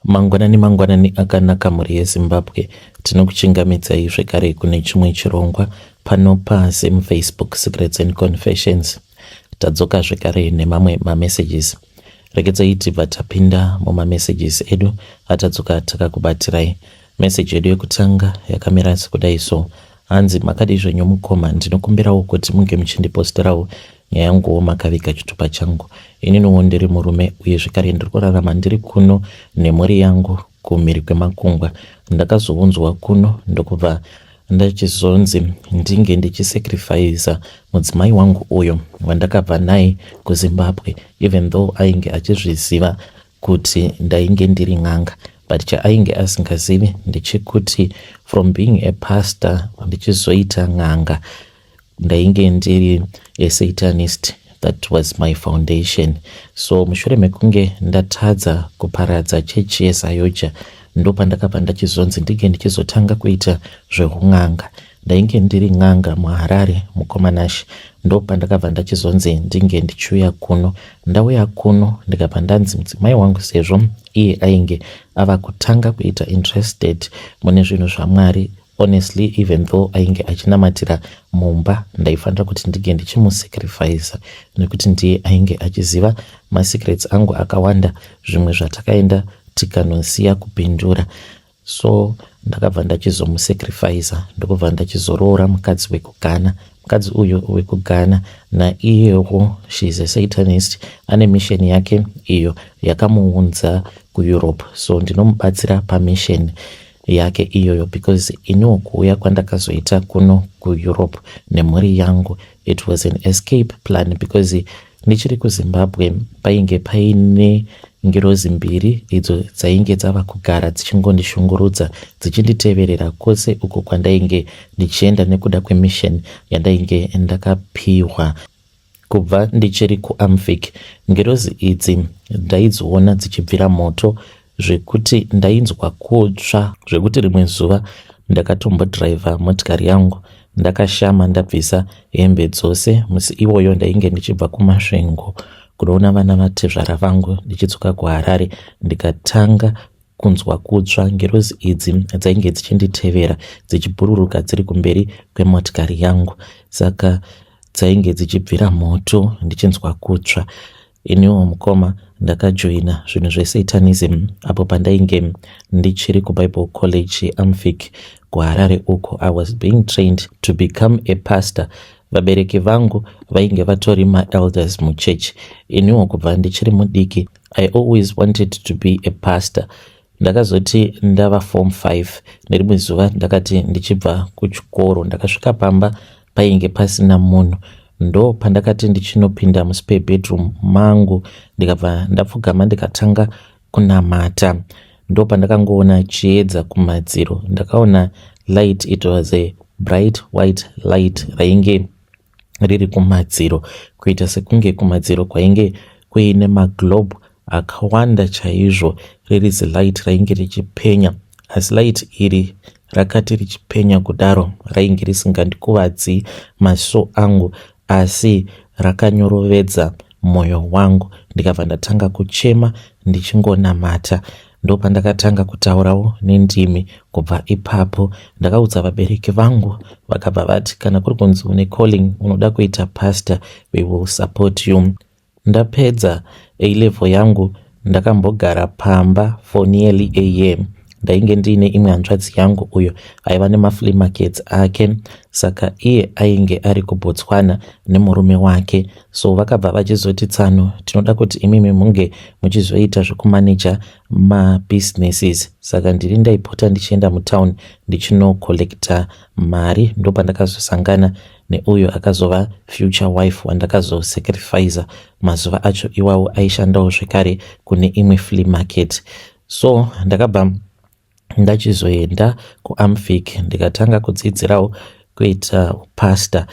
Mangwanani mangwanani akanaka mhuri yeZimbabwe. Tinokuchingamidzai zvekare kune chimwe chirongwa pano paZim Facebook Secrets and Confessions. Tadzoka zvekare nemamwe mamessages. Regedzai tibva tapinda mumamessages edu atadzoka takakubatirai. Message yedu yekutanga yakamira sekudai so. Hanzi makadii zvenyu mukoma ndinokumbirawo kuti munge muchindiposterawo nyaya yanguwo makaviga chitupa changu. Ininiwo ndiri murume uye zvekare ndiri kurarama ndiri kuno nemhuri yangu kumhiri kwemakungwa. Ndakazounzwa kuno ndokubva ndachizonzi ndinge ndichisacrificer mudzimai wangu uyo wandakabva naye kuZimbabwe even though ainge achizviziva kuti ndainge ndiri n'anga but chaainge asingazivi ndechekuti from being a pastor ndichizoita n'anga ndainge ndiri a satanist. That was my foundation. So mushure mekunge ndatadza kuparadza chechi yeZayoja, ndopandakabva ndachizonzi ndinge ndichizotanga kuita zveun'anga. Ndainge ndiri n'anga muHarare, mukomanashi. Ndopandakabva ndachizonzi ndinge ndichiuya kuno. Ndauya kuno ndikabva ndanzi mudzimai wangu, sezvo iye ainge ava kutanga kuita interested mune zvinhu zvaMwari, honestly, even though ainge achinamatira mumba, ndaifanira kuti ndinge ndichimusacrifica nekuti ndiye ainge achiziva masecrets angu akawanda, zvimwe zvatakaenda tikanosiya kupindura. So ndakabva ndachizomusacrifica, ndokubva ndachizoroora mukadzi wekuGhana. Mukadzi uyu wekuGhana naiyewo she is a satanist, ane mission yake iyo yakamuunza kuEurope. So ndinomubatsira pamission yake iyoyo because iniwo kuuya kwandakazoita kuno kuEurope nemhuri yangu, it was an escape plan because ndichiri kuZimbabwe painge paine ngirozi mbiri idzo dzainge dzava kugara dzichingondishungurudza, dzichinditeverera kwose uko kwandainge ndichienda nekuda kwemission yandainge ndakapiwa kubva ndichiri kuAmfic. Ngirozi idzi ndaidziona dzichibvira moto zvekuti ndainzwa kutsva, zvekuti rimwe zuva ndakatombodhiraivha motikari yangu ndakashama, ndabvisa hembe dzose. Musi iwoyo ndainge ndichibva kuMasvingo kunoona vana vatezvara vangu ndichidzoka kuHarare, ndikatanga kunzwa kutsva. Ngirozi idzi dzainge dzichinditevera dzichibhururuka dziri kumberi kwemotikari yangu, saka dzainge dzichibvira moto ndichinzwa kutsva. Iniwo mukoma ndakajoina zvinhu zvesatanism apo pandainge ndichiri kuBible College Amfic kuHarare uko. I was being trained to become a pastor. Vabereki vangu vainge vatori maelders muchechi. Iniwo kubva ndichiri mudiki I always wanted to be a pastor. Ndakazoti ndava form 5, nerimwe zuva ndakati ndichibva kuchikoro, ndakasvika pamba painge pasina munhu. Ndo pandakati ndichinopinda muspare bedroom mangu, ndikabva ndapfugama ndikatanga kunamata. Ndo pandakangoona chiedza kumadziro. Ndakaona light, it was a bright white light rainge riri kumadziro, kuita sekunge kumadziro kwainge kuine maglobe akawanda chaizvo, riri zilight rainge richipenya. Asi light iri rakati richipenya kudaro, rainge risingandikuvadzi maso angu, asi rakanyorovedza mwoyo wangu. Ndikabva ndatanga kuchema ndichingonamata. Ndopandakatanga kutaurawo nendimi. Kubva ipapo ndakaudza vabereki vangu, vakabva vati kana kuri kunzi une calling, unoda kuita pastor, we will support you. Ndapedza A level yangu, ndakambogara pamba for nearly a year. Ndainge ndiine imwe hanzvadzi yangu uyo aiva nemaflea markets ake, saka iye ainge ari kuBotswana nemurume wake. So vakabva vachizoti, "Tsano, tinoda kuti imimi munge muchizoita zvekumaneja mabusinesses." Saka ndiri ndaipota ndichienda mutown ndichinocollecta mari. Ndopandakazosangana neuyo akazova future wife wandakazosacrifica. Mazuva acho iwawo aishandawo zvekare kune imwe flea market. So ndakabva ndachizoenda kuAmfic, ndikatanga kudzidzirawo kuita pastor.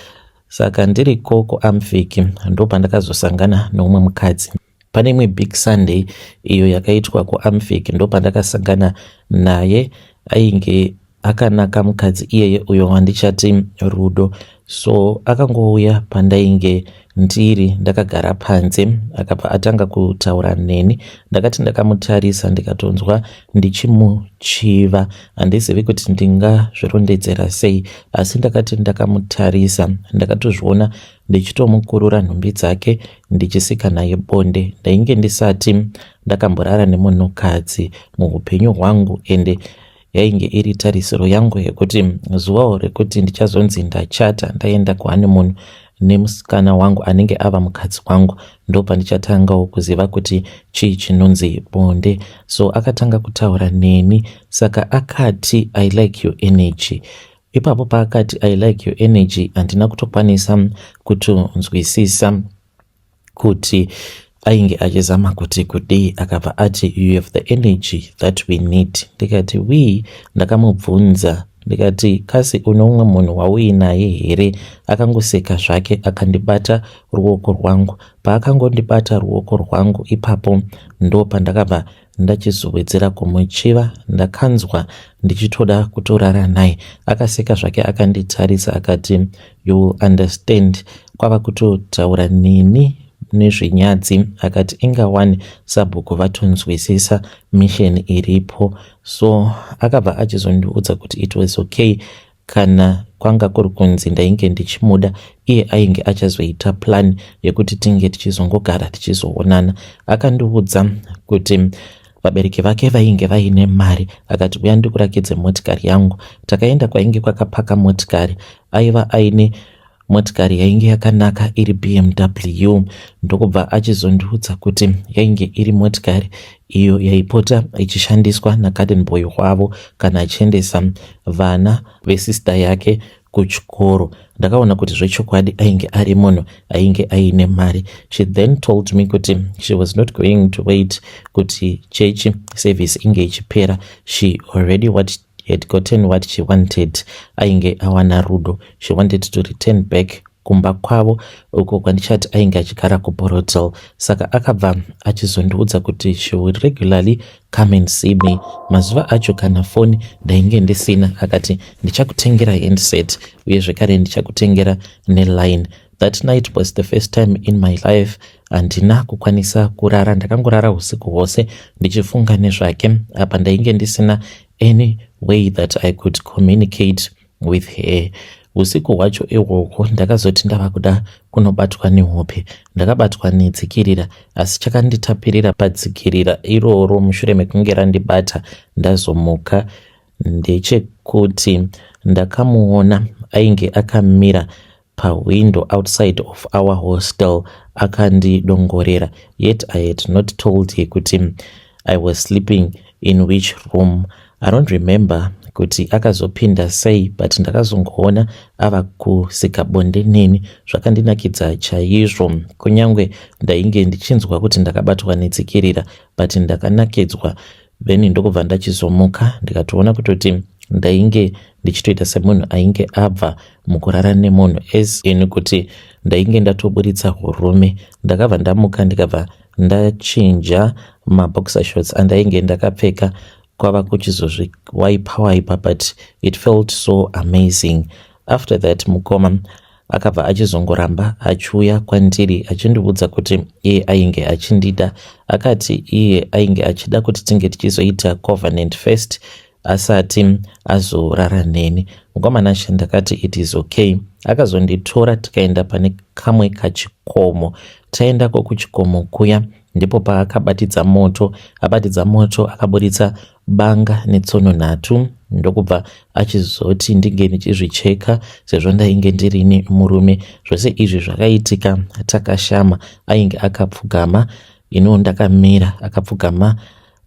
Saka ndiriko kuAmfic ndopandakazosangana neumwe mukadzi pane imwe big Sunday iyo yakaitwa kuAmfic. Ndopandakasangana naye. Ainge akanaka mukadzi iyeye uyo wandichati Rudo. So akangouya pandainge ndiri ndakagara panze akabva atanga kutaura neni. Ndakati ndakamutarisa ndikatonzwa ndichimuchiva. Handizivi kuti ndingazvirondedzera sei asi ndakati ndakamutarisa ndakatozviona ndichitomukurura nhumbi dzake ndichisika naye bonde. Ndainge ndisati ndakamborara nemunhukadzi muupenyu hwangu ende yainge iri tarisiro yangu yekuti zuvawo rekuti ndichazonzi ndachata ndaenda kuhoneymoon nemusikana wangu anenge ava mukadzi wangu ndopandichatangawo kuziva kuti chii chinonzi bonde. So akatanga kutaura neni saka akati I like your energy. Ipapo paakati I like your energy handina kutokwanisa kutonzwisisa kuti ainge achizama kuti kudii. Akabva ati you have the energy that we need. Ndikati we? Ndakamubvunza ndikati kasi une umwe munhu wauinaye here? Akangoseka zvake akandibata ruoko rwangu. Paakangondibata ruoko rwangu ipapo ndo pandakabva ndachizowedzera kumuchiva. Ndakanzwa ndichitoda kutorara naye. Akaseka zvake akanditarisa akati you will understand. Kwava kutotaura neni nezvenyadzi akati inga wani sabhuku vatonzwisisa mission iripo. So akabva achizondiudza kuti it was okay kana kwanga kuri kunzi ndainge ndichimuda iye ainge achazoita plan yekuti tinge tichizongogara tichizoonana. Akandiudza kuti vabereki vake vainge vaine mari akati uya ndikurakidze motikari yangu. Takaenda kwainge kwakapaka motikari. Aiva aine motikari yainge yakanaka iri BMW ndokubva achizondiudza kuti yainge iri motikari iyo yaipota ichishandiswa nagarden boy wavo kana achiendesa vana vesista yake kuchikoro. Ndakaona kuti zvechokwadi ainge ari munhu ainge aine mari. She then told me kuti she was not going to wait kuti church service inge ichipera. She already what had gotten what she wanted. Ainge awana rudo. She wanted to return back kumba kwavo uko kwandichati ainge achigara kuBorrowdale. Saka akabva achizondiudza kuti she would regularly come and see me. Mazuva acho kana foni ndainge ndisina. Akati ndichakutengera handset uye zvekare ndichakutengera neline. That night was the first time in my life handina kukwanisa kurara. Ndakangorara usiku hwose ndichifunga nezvake. Apa ndainge ndisina any way that I could communicate with her. Usiku hwacho ihwohwo ndakazoti ndava kuda kunobatwa nehope. Ndakabatwa netsikirira asi chakanditapirira patsikirira iroro mushure mekunge randibata ndazomuka ndechekuti ndakamuona ainge akamira pawindow outside of our hostel akandidongorera. Yet I had not told her kuti I was sleeping in which room. I don't remember kuti akazopinda sei but ndakazongoona ava kusika bonde neni. Zvakandinakidza chaizvo kunyange ndainge ndichinzwa kuti ndakabatwa netsikirira but ndakanakidzwa. Then ndokubva ndachizomuka ndikatoona kutoti ndainge ndichitoita semunhu ainge abva mukurara nemunhu as in kuti ndainge ndatoburitsa hurume. Ndakabva ndamuka ndikabva ndachinja maboxer shorts andainge ndakapfeka kwava kuchizozviwaipa waipa but it felt so amazing. After that mukoma akabva achizongoramba achiuya kwandiri achindiudza kuti iye ainge achindida. Akati iye ainge achida kuti tinge tichizoita covenant first asati azorara neni. Mukoma Nashe ndakati it is okay. Akazonditora tikaenda pane kamwe kachikomo. Taendako kuchikomo kuya ndipo paakabatidza moto. Abatidza moto akaburitsa banga netsono nhatu ndokubva achizoti ndinge ndichizvicheka sezvo ndainge ndirini murume. Zvose izvi zvakaitika takashama. Ainge akapfugama iniwo ndakamira akapfugama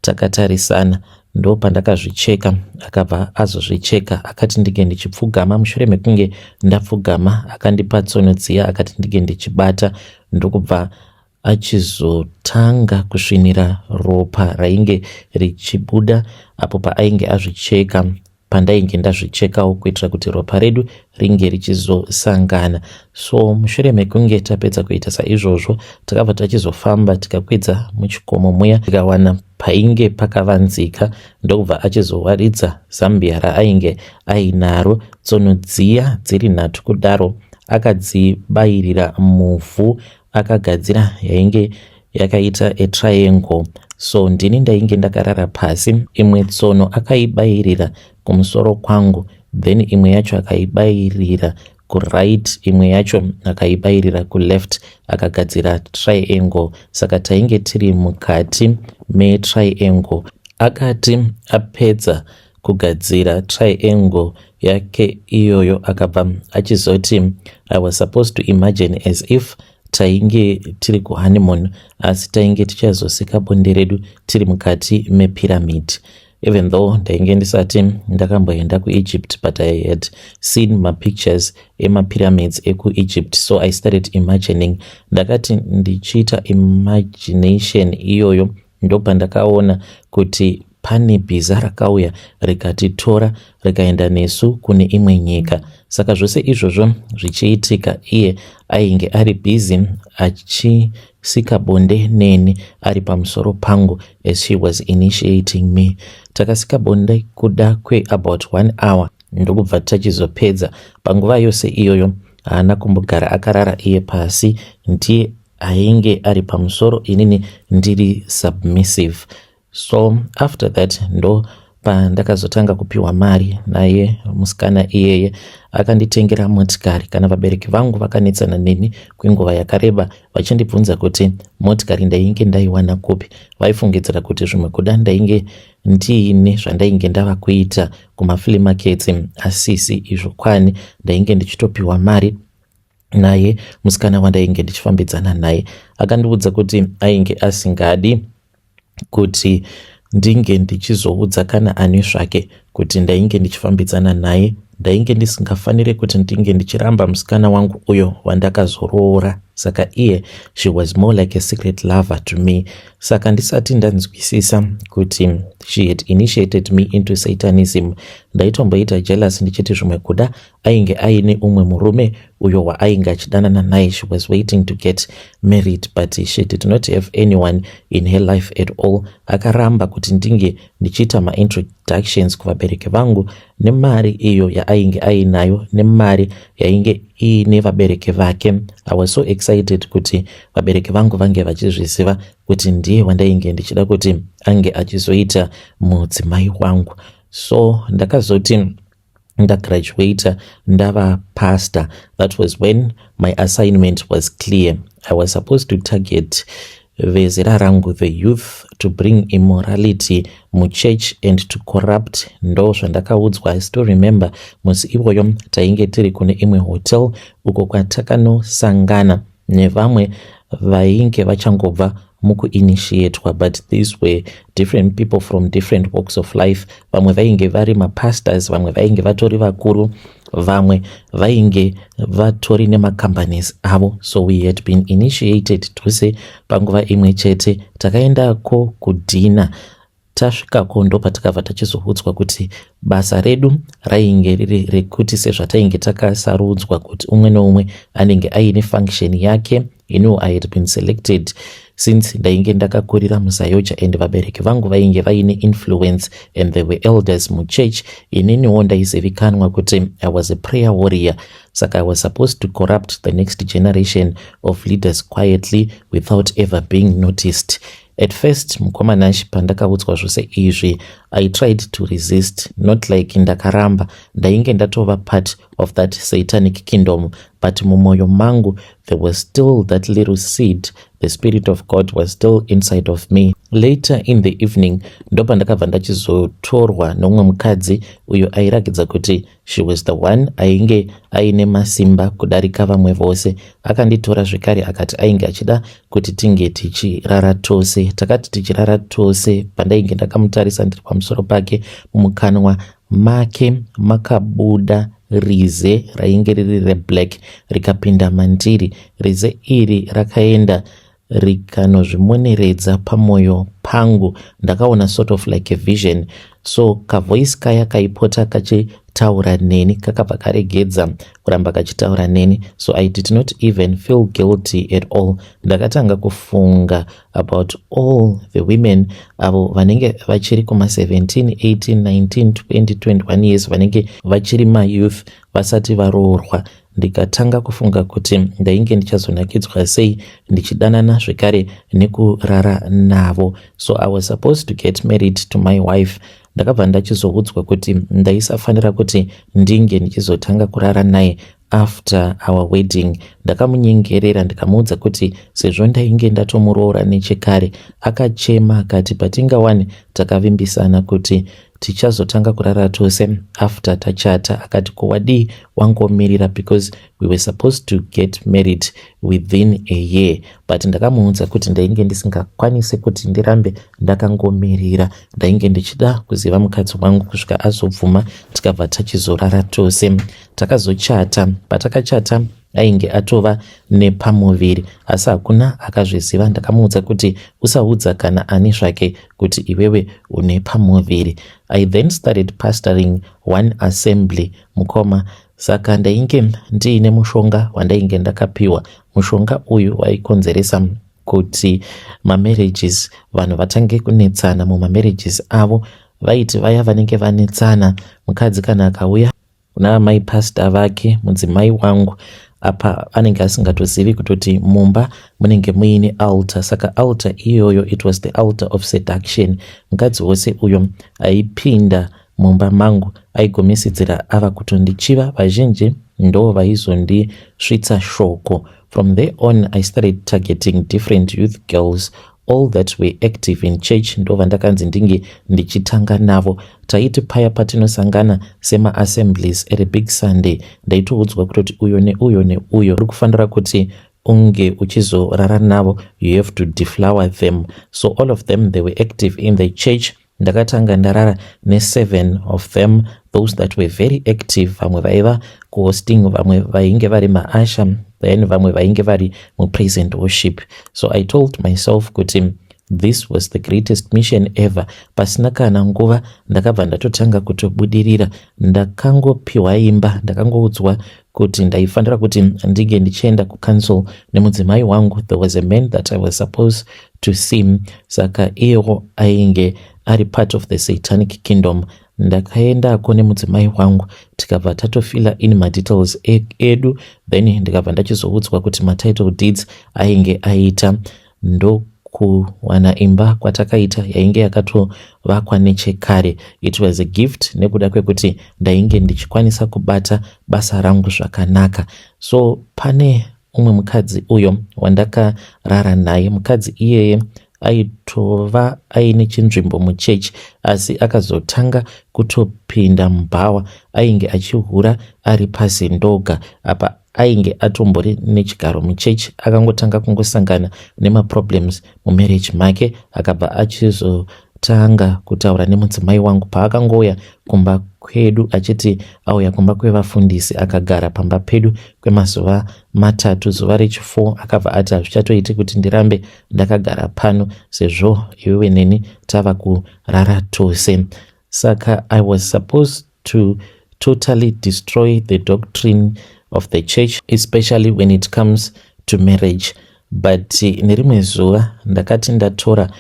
takatarisana. Ndopandakazvicheka akabva azozvicheka akati ndinge ndichipfugama. Mushure mekunge ndapfugama akandipa tsono dziya akati ndinge ndichibata ndokubva achizotanga kusvinira ropa rainge richibuda apo paainge azvicheka pandainge ndazvichekawo kuitira kuti ropa redu ringe richizosangana. So mushure mekunge tapedza kuita saizvozvo takabva tachizofamba tikakwidza muchikomo muya tikawana painge pakavanzika ndokubva achizowaridza zambia raainge ainaro. Tsono dziya dziri nhatu kudaro Akadzibayirira muvhu akagadzira yainge yakaita a triangle. So ndini ndainge ndakarara pasi, imwe tsono akaibayirira kumusoro kwangu, then imwe yacho akaibayirira kuright, imwe yacho akaibayirira kuleft, akagadzira triangle. Saka tainge tiri mukati metriangle. Akati apedza kugadzira triangle yake iyoyo, akabva achizoti I was supposed to imagine as if tainge tiri kuhoneymoon, asi tainge tichazosika bonde redu tiri mukati mepyramid. Even though ndainge ndisati ndakamboenda kuEgypt, but I had seen mapictures emapyramids ekuEgypt, so I started imagining. Ndakati ndichiita imagination iyoyo, ndopandakaona kuti pane bhiza rakauya rikatitora, rikaenda nesu kune imwe nyika. Saka zvose izvozvo zvichiitika, iye ainge ari busy achisika bonde neni ari pamusoro pangu as she was initiating me. Takasika bonde kuda kweabout one hour, ndokubva tachizopedza. Panguva yose iyoyo haana kumbogara akarara iye pasi, ndiye ainge ari pamusoro, inini ndiri submissive. So after that ndo pandakazotanga kupiwa mari naye musikana iyeye. Akanditengera motikari. Kana vabereki vangu vakanetsana neni kwenguva yakareba vachindibvunza kuti motikari ndainge ndaiwana kupi. Vaifungidzira kuti zvimwe kuda ndainge ndiine zvandainge ndava kuita kumaflea markets, asisi izvo kwani ndainge ndichitopiwa mari naye musikana wandainge ndichifambidzana naye. Akandiudza kuti ainge asingadi kuti ndinge ndichizoudza kana ani zvake kuti ndainge ndichifambidzana naye. Ndainge ndisingafaniri kuti ndinge ndichiramba musikana wangu uyo wandakazoroora. Saka iye, she was more like a secret lover to me. Saka ndisati ndanzwisisa kuti she had initiated me into Satanism, ndaitomboita jealous ndichiti zvimwe kuda ainge aine umwe murume uyo waainge achidanana naye. She was waiting to get married, but she did not have anyone in her life at all. Akaramba kuti ndinge ndichiita maintroductions kuvabereki vangu nemari iyo yaainge ainayo, nemari yainge iine vabereki vake. I was so excited kuti vabereki vangu vange vachizviziva kuti ndiye wandainge ndichida kuti ange achizoita mudzimai wangu. So ndakazoti ndagraduata ndava pastor, that was when my assignment was clear. I was supposed to target vezera rangu, the youth, to bring immorality muchurch and to corrupt. Ndo zvandakaudzwa. I still remember musi iwoyo tainge tiri kune imwe hotel uko kwatakanosangana nevamwe vainge vachangobva mukuinitiatwa, but these were different people from different walks of life. Vamwe vainge vari mapastors, vamwe vainge vatori vakuru, vamwe vainge vatori nemacompanies avo. So we had been initiated tose panguva imwe chete. Takaendako kudinner. Tasvikako ndopatakabva tachizoudzwa kuti basa redu rainge riri rekuti, sezvatainge takasarudzwa kuti umwe neumwe anenge aine function yake, I had been selected since ndainge ndakakurira muZAOGA and vabereki vangu vainge vaine influence and they were elders muchurch. Ininiwo ndaizivikanwa kuti I was a prayer warrior. Saka I was supposed to corrupt the next generation of leaders quietly without ever being noticed. At first, mukoma Nashi, pandakaudzwa zvose izvi, I tried to resist. Not like ndakaramba, ndainge ndatova part of that satanic kingdom, but mumwoyo mangu there was still that little seed. The spirit of God was still inside of me. Later in the evening ndopandakabva ndachizotorwa nomumwe mukadzi uyo airakidza kuti she was the one ainge aine masimba kudarika vamwe vose. Akanditora zvekare, akati ainge achida kuti tinge tichirara tose. Takati tichirara tose, pandainge ndakamutarisa ndiri pamusoro pake, mumukanwa make makabuda rize rainge riri reblack, rikapinda mandiri. Rize iri rakaenda rikanozvimoneredza pamwoyo pangu. Ndakaona sort of like a vision. So kavoice kaya kaipota kachitaura neni kakabva karegedza kuramba kachitaura neni. So I did not even feel guilty at all. Ndakatanga kufunga about all the women avo vanenge vachiri kuma17, 18, 19, 20, 21 years, vanenge vachiri mayouth, vasati varoorwa. Ndikatanga kufunga kuti ndainge ndichazonakidzwa sei ndichidanana zvekare nekurara navo. So I was supposed to get married to my wife. Ndakabva ndachizoudzwa kuti ndaisafanira kuti ndinge ndichizotanga kurara naye after our wedding. Ndakamunyengerera ndikamuudza kuti sezvo ndainge ndatomuroora nechekare. Akachema akati patingawani takavimbisana kuti tichazotanga kurara tose after tachata. Akati ko wadii wangomirira, because we were supposed to get married within a year. But ndakamuudza kuti ndainge ndisingakwanisi kuti ndirambe ndakangomirira, ndainge ndichida kuziva mukadzi wangu kusvika azobvuma. Tikabva tachizorara tose, takazochata. Patakachata ainge atova nepamuviri, asi hakuna akazviziva. Ndakamuudza kuti usaudza kana ani zvake kuti iwewe une pamuviri. I then started pastoring one assembly, mukoma. Saka ndainge ndiine mushonga wandainge ndakapiwa. Mushonga uyu waikonzeresa kuti mamarriages, vanhu vatange kunetsana mumamarriages avo. Vaiti vaya vanenge vanetsana, mukadzi kana akauya kuna amai pastor vake, mudzimai wangu apa anenge asingatozivi kutoti mumba munenge muine altar. Saka altar iyoyo, it was the altar of seduction. Mukadzi wose uyo aipinda mumba mangu aigumisidzira ava kutondichiva. Vazhinji ndo vaizondisvitsa shoko. From there on I started targeting different youth girls, all that were active in church. Ndo vandakanzi ndinge ndichitanga navo. Taiti paya patinosangana semaassemblies ere big Sunday, ndaitoudzwa kutoti uyo neuyo neuyo uri kufanira kuti unge uchizorara navo, you have to deflower them. So all of them, they were active in the church. Ndakatanga ndarara ne7 of them, those that were very active. Vamwe vaiva kuhosting, vamwe vainge vari maushers, then vamwe vainge vari mupraise and worship. So I told myself kuti this was the greatest mission ever. Pasina kana nguva ndakabva ndatotanga kutobudirira. Ndakangopiwa imba, ndakangoudzwa kuti ndaifanira kuti ndinge ndichienda kucouncil nemudzimai wangu. There was a man that I was supposed to see. Saka iyewo ainge ari part of the satanic kingdom. Ndakaendako nemudzimai wangu, tikabva tatofila in madetails edu. Then ndikabva ndachizoudzwa kuti matitle deeds ainge aita. Ndokuwana imba kwatakaita yainge yakatovakwa nechekare. It was a gift nekuda kwekuti ndainge ndichikwanisa kubata basa rangu zvakanaka. So pane umwe mukadzi uyo wandakarara naye. Mukadzi iyeye aitova aine chinzvimbo muchechi, asi akazotanga kutopinda mubhawa. Ainge achihura ari pasi ndoga. Apa ainge atombori nechigaro muchechi. Akangotanga kungosangana nemaproblems mumarriage make, akabva achizotanga kutaura nemudzimai wangu. Paakangouya kumba kwedu achiti auya kumba kwevafundisi, akagara pamba pedu kwemazuva 3. Zuva rechi4 akabva ati hazvichatoiti kuti ndirambe ndakagara pano sezvo iwewe neni tava kurara tose. Saka I was supposed to totally destroy the doctrine of the church, especially when it comes to marriage. But nerimwe zuva ndakati ndatora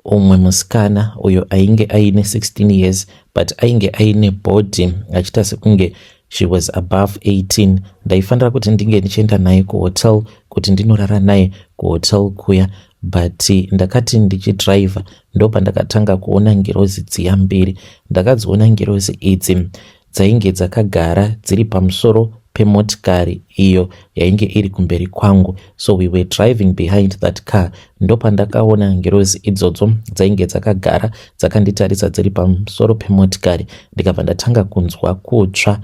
umwe musikana uyo ainge aine 16 years, but ainge aine body achiita sekunge she was above 18. Ndaifanira kuti ndinge ndichienda naye kuhotel kuti ndinorara naye kuhotel kuya. But ndakati ndichidhiraivha, ndopandakatanga kuona ngirozi dziya mbiri. Ndakadziona ngirozi idzi, dzainge dzakagara dziri pamusoro pemotikari iyo yainge iri kumberi kwangu. So we were driving behind that car. Ndopandakaona ngirozi idzodzo dzainge dzakagara dzakanditarisa dziri pamusoro pemotikari. Ndikabva ndatanga kunzwa kutsva.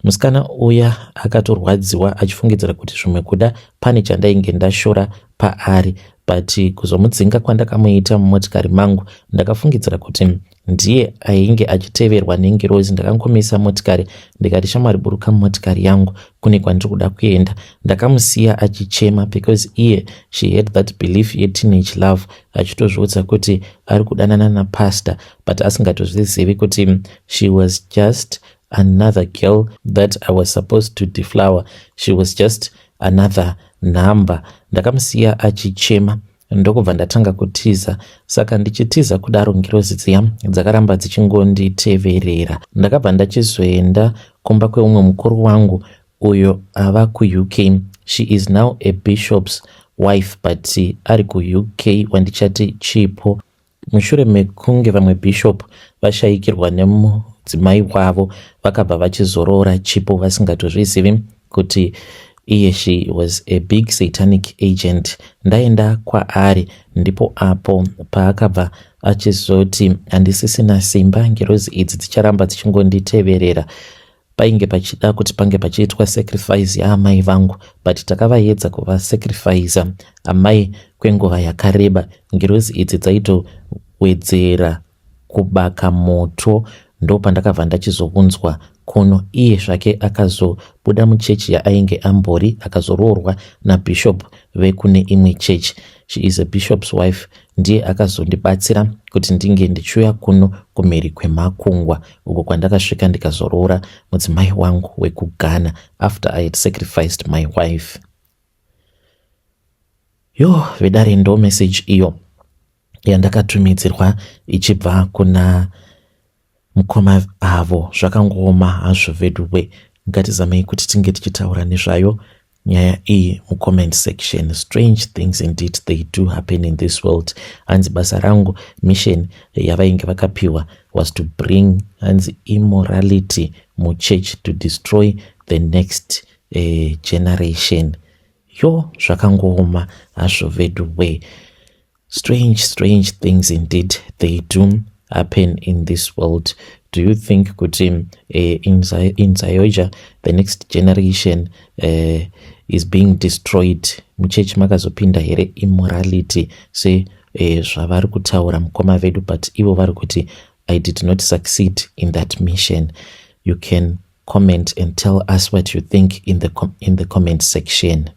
Musikana uya akatorwadziwa achifungidzira kuti zvimwe kuda pane chandainge ndashora paari. But kuzomudzinga kwandakamuita mumotikari mangu, ndakafungidzira kuti ndiye ainge achiteverwa nengirozi. Ndakangomisa motikari ndikati, "Shamwari, buruka mumotikari yangu, kune kwandiri kuda kuenda." Ndakamusiya achichema because iye she had that belief yeteenage love, achitozviudza kuti ari kudanana napastor, but asingatozvizivi kuti she was just another girl that I was supposed to deflower. She was just another number. Ndakamusiya achichema, ndokubva ndatanga kutiza. Saka ndichitiza kudaro, ngirozi dziya dzakaramba dzichingonditeverera. Ndakabva ndachizoenda kumba kweumwe mukuru wangu. Uyo ava kuUK. She is now a bishop's wife, but ari kuUK, wandichati Chipo. Mushure mekunge vamwe bishop vashayikirwa nemudzimai wavo, vakabva vachizoroora Chipo vasingatozvizivi kuti iye she was a big satanic agent. Ndaenda kwaari, ndipo apo paakabva achizoti handisisina simba, ngirozi idzi dzicharamba dzichingonditeverera. Painge pachida kuti pange pachiitwa sacrifice yaamai vangu, but takavaedza kuvasacrifica amai kwenguva yakareba. Ngirozi idzi dzaitowedzera kubaka moto. Ndo pandakabva ndachizounzwa kuno. Iye zvake akazobuda muchechi yaainge ambori, akazoroorwa nabishop vekune imwe chechi. She is a bishop's wife. Ndiye akazondibatsira kuti ndinge ndichiuya kuno kumhiri kwemakungwa, uko kwandakasvika ndikazoroora mudzimai wangu wekuGhana after I had sacrificed my wife. Yo, vedare, ndo message iyo yandakatumidzirwa ichibva kuna mukoma avo. Zvakangooma hazvo veduwe. Ngatizamei kuti tinge tichitaura nezvayo nyaya iyi mucomment section. Strange things indeed, they do happen in this world. Hanzi basa rangu, mission yavainge vakapiwa was to bring, hanzi, immorality muchurch to destroy the next generation. Yo, zvakangooma hazvo veduwe. Strange, strange things indeed, they do happen in this world. Do you think kuti in ZAOGA the next generation is being destroyed? Muchechi makazopinda here immorality se zvavari kutaura mukoma vedu? But ivo vari kuti I did not succeed in that mission. You can comment and tell us what you think in the comment section.